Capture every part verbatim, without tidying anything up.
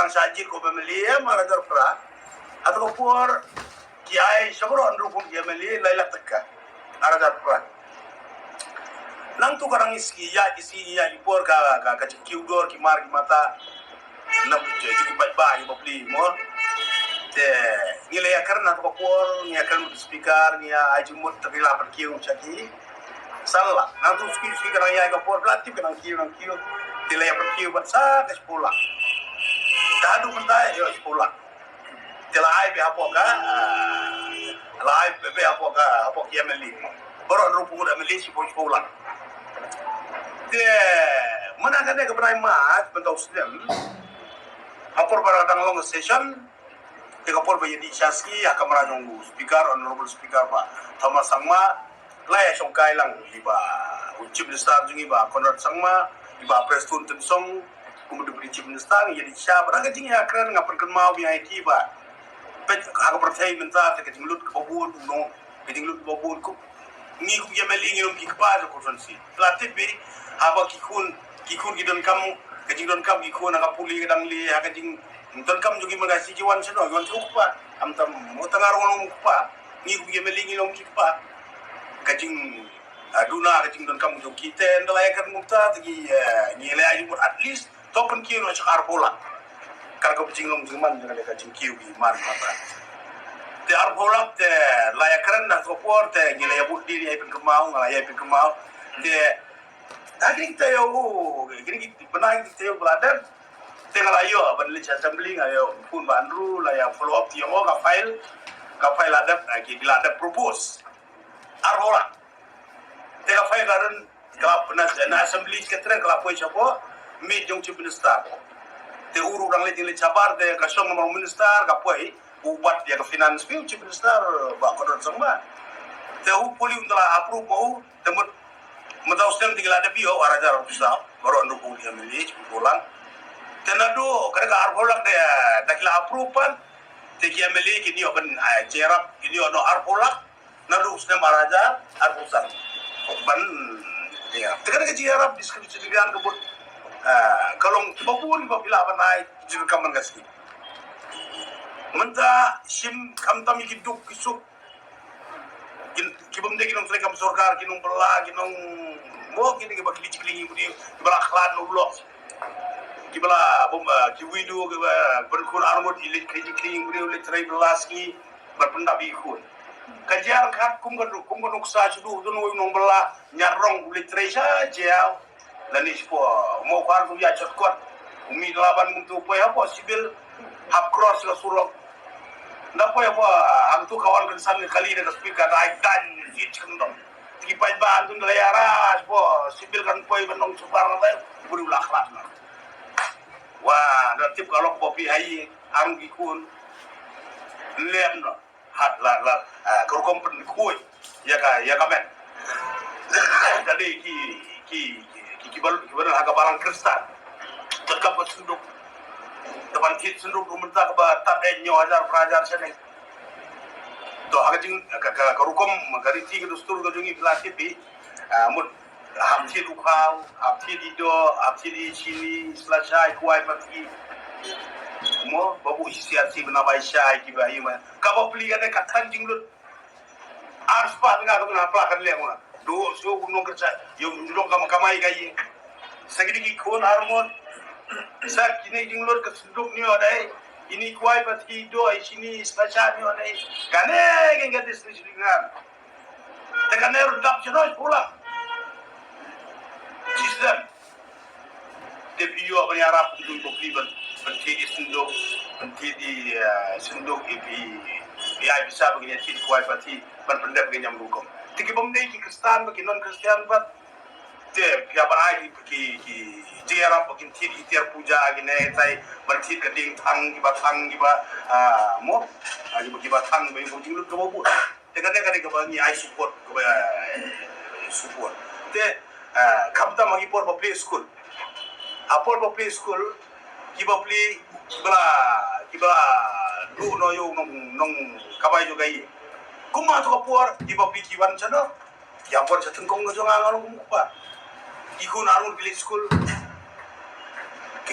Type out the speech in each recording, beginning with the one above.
Sa jit ko family, eh, mar hajar phra. Hato ka por ki ai sa baroh hynriew phew ki family, lai lak tang ka. Ar hajar phra. Nangtu ka dang ïa ki, ïa ki por ka, ka, ka jingkiew dor ki mar ki mata. Nang ki, ki, ki bad ba, ki bapli mo. Te ngi la ïakren hato ka por, ngi ïakren bad speaker, ngi ïa ai jingmut te ki la pynkiew sha ki. Sa la, nangtu speaker, speaker nang ïa ka por, la tip ka nang kiew, nang kiew. Te la ïa pynkiew bad sa ka shiphew lak. Te haduh mynta ïa shiphew lak. Te la ai beit hapoh ka, ah, la ai beit hapoh ka, hapoh ki MLA. Baroh hynriew phew ngut MLA shiphew, shiphew lak. Te mynta kane ka bnai March, mynta u snem. Ha por ba la dang long session, te ka por ba ïadih sha sngi ha kamra jong u speaker, honorable speaker Bah Thomas Sangma, la ïa shongkai lang i Bah u Chief Minister jong ngi Bah Conrad Sangma, i Bah Prestone Tynsong, kum u Deputy Chief Minister, ïadih sha, bad ha ka jingïakren nga pynkynmaw ïa ki ba peit ha ka pyrthei mynta te ka jinglut kaba bun, no, ka jinglut kaba bun, kum ngi kum ki MLA ngi long ki kpa jong ka constituency. La tip beit haba ki khun, ki khun ki donkam, ka jingdonkam ki khun ha ka pule ka dang le, ha ka jingdonkam jong ki, ma ka shi ki wan shano, ki wan sha u kpa. Am tam mo tang ar wan u kpa. Ngi kum ki MLA ngi long ki kpa. Ka jing, ah, duna ka jingdonkam jong ki, te ynda la ïakren kumta te ki, eh, ngi la ïa mut at least to pynkiew noh sha ka arphew lak. Kata ka jinglong jingman jong ka jingkiew ki mar mata. Te arphew lak te la ïakren ha ka por te ngi la ïa bud dien ïa pynkynmaw, nga la ïa pynkynmaw. Te ha kine ki taïew, kine ki bnai ki taïew ba la dep. Te nga la ïoh ban leit sha assembly, nga ïoh phone Bah Andrew, la ïa follow up ïa mo ka file, ka file la dep, ah, ki la dep propose. Arphew lak. Te ka file ka don, ka na, na assembly secretary ka la poi shapoh, mih jong Chief Minister. Te u ruh dang leit jingleit shabar, te ka shong namar u minister ka poi, u bat ïa ka finance, phi u Chief Minister Bah Conrad Sangma. Te hopefully un da la approve mo u, te mut, mynta u snem te ki la dep ïoh ar hajar arphew saw, baroh hynriew phew ki MLA, Chief Minister lang. Te naduh, kata ka arphew lak te, da ki la approve pat, te ki MLA kin ïoh ban, ah, jingïarap, kin ïoh noh arphew lak, naduh u snem ar hajar arphew san. Ban, ïa. Te kane ka jingïarap discretionary grant ka bud, ah, ka long kiba bun kiba phi lah ban ai, jingdonkam man ka sngi. Mynta shim khamtam ïa ki duk ki suk. Kin, ki bym dei ki nongtrei kam sorkar, ki nongbylla, ki nong, mo, kine kiba kylli jingkylli ïa u briew, kiba la khlad na u lok. Kiba la bym, ah, ki widow, kiba pynkhun arngut, i leit kylli jingkylli ïa u briew, leit trei bylla sngi. Bad pyndap ïa ki khun. Ka jia ryngkat kum ka, kum ka nuksa shu duh, don uwei u nongbylla, Ñiah Rong, u leit trei sha jail. Lane shapoh Mawkhar, u ïa shortcut. U mih da la ban kumtu, poi hapoh Civil, hap cross ka surok. Da poi hapoh, hangtu ka wan kynsan ka kali da ka speed ka dai dan, ïa shi kyndong. Ki paidbah hangtu da la ïa rush, hapoh Civil kan poi ban nong super na bai, u briew la khlad na. Wa, da tip ka lok ba phi ai, ang ki khun. Lem no. Ha, la, la, ah, ka rukom pynkhuid ïa ka, ïa ka met. Ka dei ki, ki, ki, ki, ki bal, ki bal ha ka balang Khristan. Donkam ka synduk. Te ban thied synduk ruh mynta kaba tad eh hynñiew hajar, phra hajar shane. To ha ka jing, ka, ka, ka rukom, ka riti ka dustur ka jong ngi phi la tip hi. Ah, mut Hap thied u khaw, hap thied i doh, hap thied i shini, sla shai, kwai, pati. Mo, ba buh i C R C bna bai shai kiba hi ma. Kaba pli kane ka than jinglut. Ar spah nga ka bna pla kan leng ma. Doh shuh u nongkyrshah. Ïa u nong kam kamai ka ïing. Sa kine ki khun arngut. Sa kine jinglut ka synduk ni o dei. Ini kwai, pati, doh, i shini, sla shai ni o dei. Kane ka ngat dis ni shini ngan. Te kane ruh dap shano pula. System. Te phi ïoh ban ïarap ki bapli ban, ban thied i synduk, ban thied i, eh, synduk i phi, i ai pisa ba kin ïa thied kwai pati, ban pyndep ki niam rukom. Te ki bym dei ki Khristan bad ki non Khristan bad. Te phi ïa ban ai ki, ki, ki jingïarap ba kin thied ki tiar puja kine tai, ban thied ka dieng thang kiba thang kiba, ah, mo, ah, kiba, kiba thang ba ïoh jinglut kaba bun. Te kane kane kaba ngi ai support, kaba, eh, support. Te, eh, khamtam ha ki por ba plie skul. Ha por ba plie skul, ki bapli, kiba la, kiba la duh noh ïa u nong, nong kamai jong ka ïing. Kumba ha tu ka por, ki bapli ki wan shano. Ki wan sha tyngkong ka jong nga, nga long kum u kpa. Ki khun arngut ki leit skul. Ki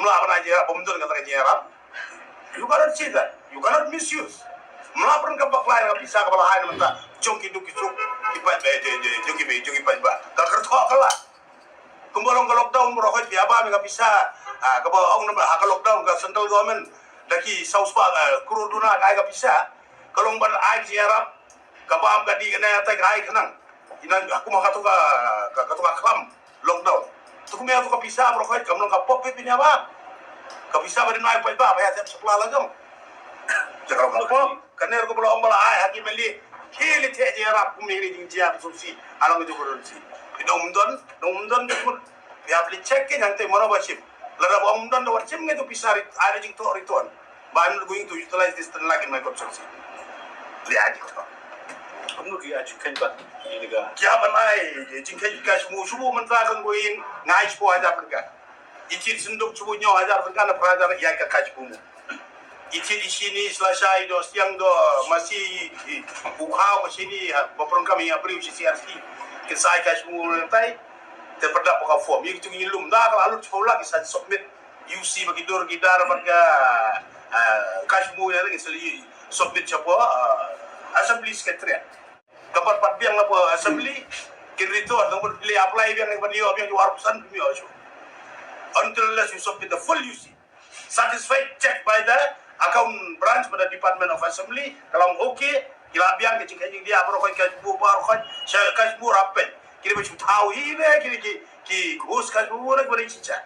Mla ban ai jingïarap, bym don kata ka jingïarap. You cannot say that. You cannot misuse. Mla pynrem ka bakla ïa ka pisa kaba la ai na mynta jong ki duk ki suk, ki paidbah, eh, jong, jong, jong ki paidbah, jong ki paidbah. Ka kyrthuh ka la. Kumba long ka lockdown baroh khoit, phi ïa bam ïa ka pisa, ah, kaba ong na ha ka lockdown ka central government da ki saw spah, ah, klur duna ka ai ka pisa. Ka long ban ai ka jingïarap, ka bam ka dih kane, ïa tai ka ai khnang. Ina kumba kato ka, ka, kato ka khlam lockdown. To kumne kato ka pisa baroh khoit kam long ka pop phi phin ïa bam. Ka pisa ba dei na i paidbah ba ïa thep supply la jong. Jaka ka pop. Kane ruh kaba la ong ba la ai ha ki M L A. Ki leit theh jingïarap kum ïa ki jingjia ki sopsi. Alang ka jong ka currency. Phi dang ym don, dang ym don jingmut. Phi hap leit check ki hangtei mano ba shim. Lada ba ym don da wat shim ngi to pisa rit, ai da jingthoh return. But I'm not going to utilize this ten lakh in my constituency. Leit ai jingthoh. Kumno ki ai jingkheiñ ban ïa ka? Ki hap ban ai jingkheiñ cash move shuh mynta kan ko in ngai shiphew hajar tyngka. I thied synduk shiphew hynñiew hajar tyngka na phra hajar ïa ka cash move. I thied i shini, i sla shai, i doh siang, doh masi, i u khaw ka shini, ha, ba pyndonkam ïa briew shi C R C. Kin sa ai cash move na tai. Te pyndonkam ka form. Ïa kitu ngi lum da ka la lut shiphew lak, i sa submit. U C ba ki dur ki dar bad ka, ah, cash move ïa ki sa submit sha phew, ah, Assembly Secretariat. Ka pat pat biang la phew Assembly, kin return, nang phew leh apply biang, nang phew ïoh biang ju arphew san, kin ïoh shuh. Until unless you submit the full U C. Satisfied, checked by the account branch, by the Department of Assembly, ka long okay, ki la biang ka jingkheiñ jingdia baroh khoit, cash move baroh khoit, sha cash move rapid. Kine ba shu thaw hi ne, kine ki, ki host cash move ne, kine ki check.